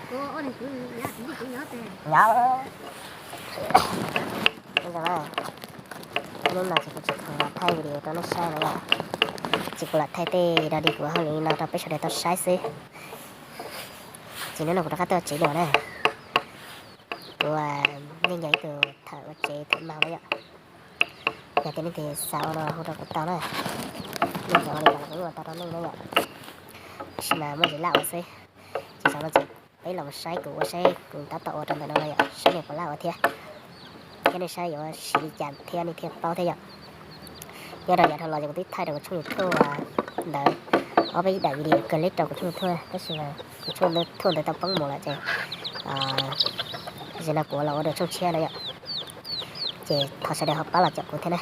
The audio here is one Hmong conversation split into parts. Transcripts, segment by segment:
Nyob, hnub no ces kuv tsis khoom los thaij video rau nej saib no yom. Ces kuv lam thaij tej dog dig kuv hauj lwm no rau peb sawv daws tau saib xwb. Ces hnub no kuv rov qab tuaj tsev dua na. Kuv yeej yog ib tug thawm ua tsev thawm maug na yom. Yog tias nej tig xav ua no hu rau kuv tau na. Nej xav ua li cas los kuv yeej ua tau rau nej na yom. Tab sis mas muaj tsis laj ua xwb. Ces zaum no ces peb los mus saib kuv ua saib kuv tab tom ua rau ntawm no no yom, saib nej puas laj ua thiab. Thiab nej saib yuav siv li cas thiab nej thiaj paub thiab yom. Nyob rau yav dhau los ces kuv twb thaij rau kuv tshooj YouTube ntawd ob peb daim video kawg liab rau kuv tshooj YouTube, tab sis mas kuv tshooj YouTube ntawd tau poob mus lawm ces zaum no kuv los ua dua tshooj tshiab no yom. Ces thov sawv daws ho pab los caum kuv thiab na.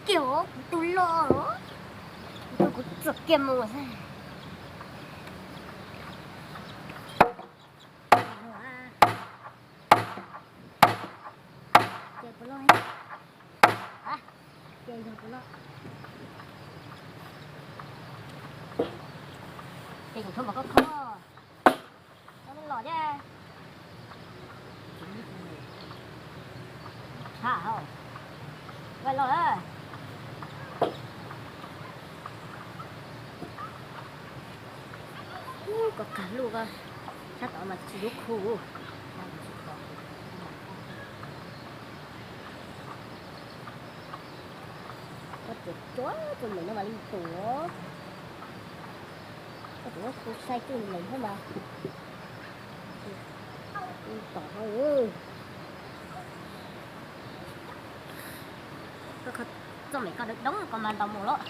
Kiag os, kuv tus loj os, kuv tus kuv txog kiag mus xwb. Ces puas loj, ces yog puas loj, ces kuv thub npaum koj kho, los thiab. Tshaj hauj, vaj loj lawm. Koj kag lub ko, sab tod mas tsis yuav khu. Koj tseem cuab cuag meem no mas li tus, koj tseem muab khu sai cuag meem thiab mas. Tom no, koj kho txoj meem koj dawb doob ko mas ntaus mus lawm.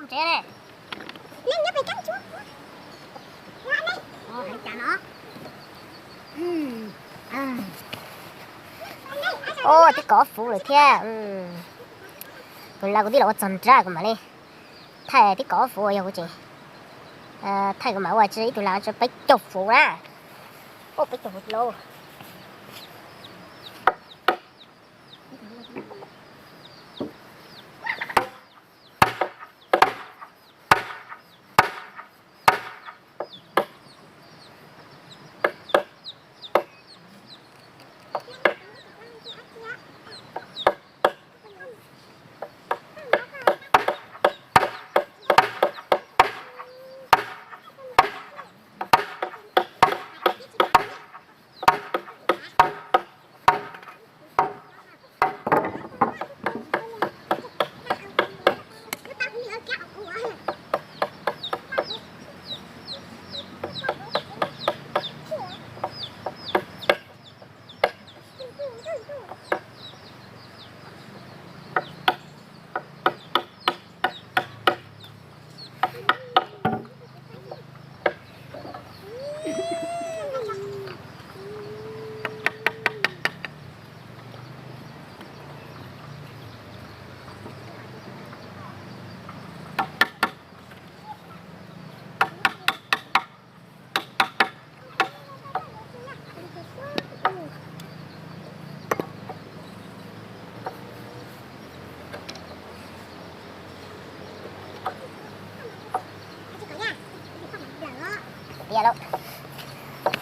Tsev ne. Ua tib kaum ob fuv lawm thiab. Tus lawv kuv twb los ua txog nrab kuv mam li thaij tib kaum ob fuv, yog kuv tseem thaij kuv mam ua tsis ib tug lawv tsis peb caug fuv na. Ua peb caug fuv lauj.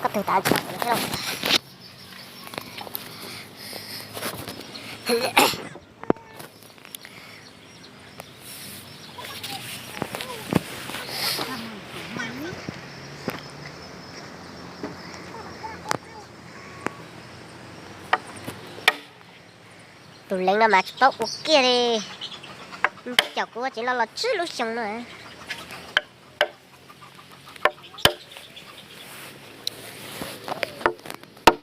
Koj tug tas thiab lauj. Tus leej no mas tsis paub ua kiag li. Cov kuv ua tsev no los tsib lub xyoo no.